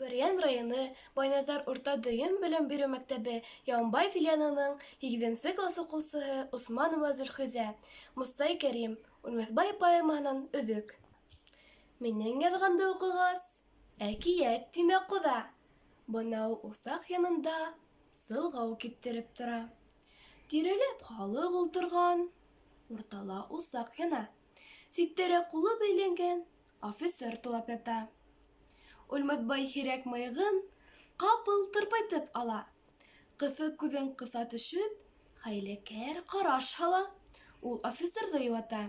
Бөрйән районы Байназар урта дөйөм белем биреү мәктәбе Ямбай филиалының һигеҙенсе класс уҡыусыһы Усманова Зөлхизә Мостай Кәрим Үлмәҫбай поэмаһынан өҙөк. Минең яҙғанды уҡығас, әкиәт тимә ҡоҙа. Бына ул усаҡ янында сылғау киптереп тора. Тирәләп халыҡ ултырған, уртала усаҡ яна. Ситтәрәк ҡулы бәйләнгән офицер тулап ята. Үлмәҫбай һирәк мыйығын ҡапыл тырпайтып ала. Ҡыҫыҡ күҙен ҡыҫа төшөп, хәйләкәр ҡараш һала. Ул офицерҙы йыуата.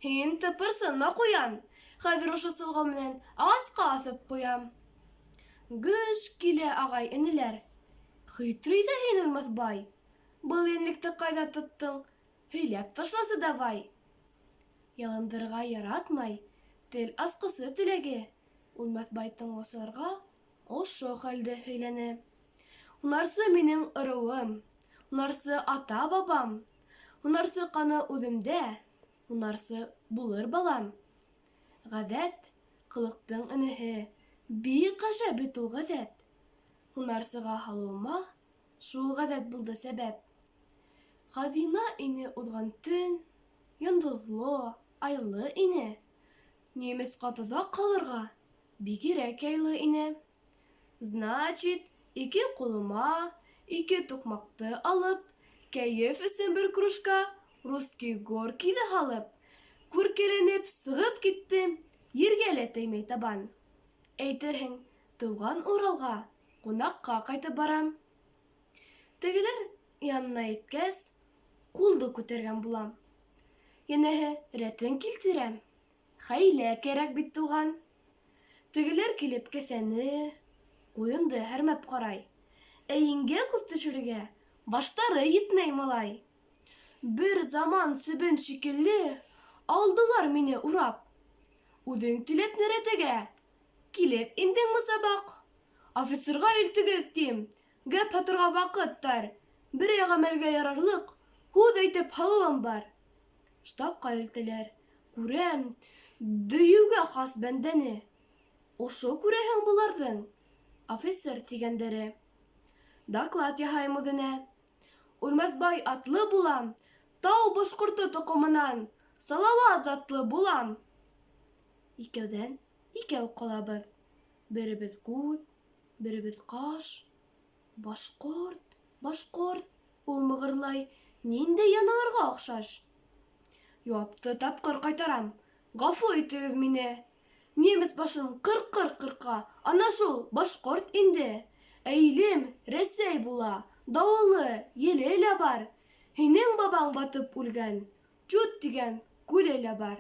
Һин тыпырсынма, ҡуян! Хәҙер ошо сылғау менән ағасҡа аҫып ҡуям. Гөж килә ағай-энеләр. Хитрый ҙа һин, Үлмәҫбай! Был йәнлекте ҡайҙа тоттоң? Һөйләп ташласы давай! Ялындырырға яратмай, тел асҡысы теләге, Үлмәҫбай тыңлаусыларға ошо хәлде һөйләне. Һунарсы минең ырыуым, һунарсы ата-бабам, һунарсы ҡаны үҙемдә, һунарсы булыр балам. Ғәҙәт, ҡылыҡтың энеһе, бик ғәжәп бит ул ғәҙәт. Һунарсыға һалыуыма Шул ғәҙәт булды сәбәп. Хазина ине уҙған төн, Йондоҙло, айлы ине. Немецҡа тоҙаҡ һалырға Бигерәк яйлы ине. Значит, ике ҡулыма Ике туҡмаҡты алып, Кәйеф өсөн бер кружка Русский горкийҙы һалып, Күркәләнеп сығып киттем Ергә лә теймәй табан. Әйтерһең, тыуған Уралға Ҡунаҡҡа ҡайтып барам. Тегеләр янына еткәс, ҡулды күтәргән булам. Йәнәһе, рәтен килтерәм. Хәйлә кәрәк бит, туған. Тегеләр килеп кеҫәне, ҡуйынды һәрмәп ҡарай. Ә иңгә күҙ төшөрергә баштары етмәй, малай. Бер заман себен шикелле алдылар мине урап. Үҙең теләп нәрәтәгә Килеп индеңме сабак? Офицерга илтегеҙ, тим. Гәп һатырға ваҡыт тар. Берәй ғәмәлгә ярарлыҡ һүҙ әйтеп һалыуым бар. Штабҡа илтәләр. Күрәм, дөйөүгә хас бәндәне. Ошо күрәһең боларҙың офицер тигәндәре. Доклад яһайым үҙенә. Үлмәҫбай атлы булам, тау башҡорто тоҡомонан, Салауат затлы булам. Икәүҙән икәү ҡалабыҙ. Беребеҙ күҙ, беребеҙ ҡаш. Башҡорт, башҡорт, ул мығырлай, ниндәй януарға оҡшаш? Яуапты тапҡыр ҡайтарам, ғәфү итегеҙ мине. Немец башын ҡырҡыр-ҡырҡа, ана шул башҡорт инде. Ә илем Рәсәй була, дауылы, еле лә бар. Һинең бабаң батып үлгән Чут тигән күле лә бар.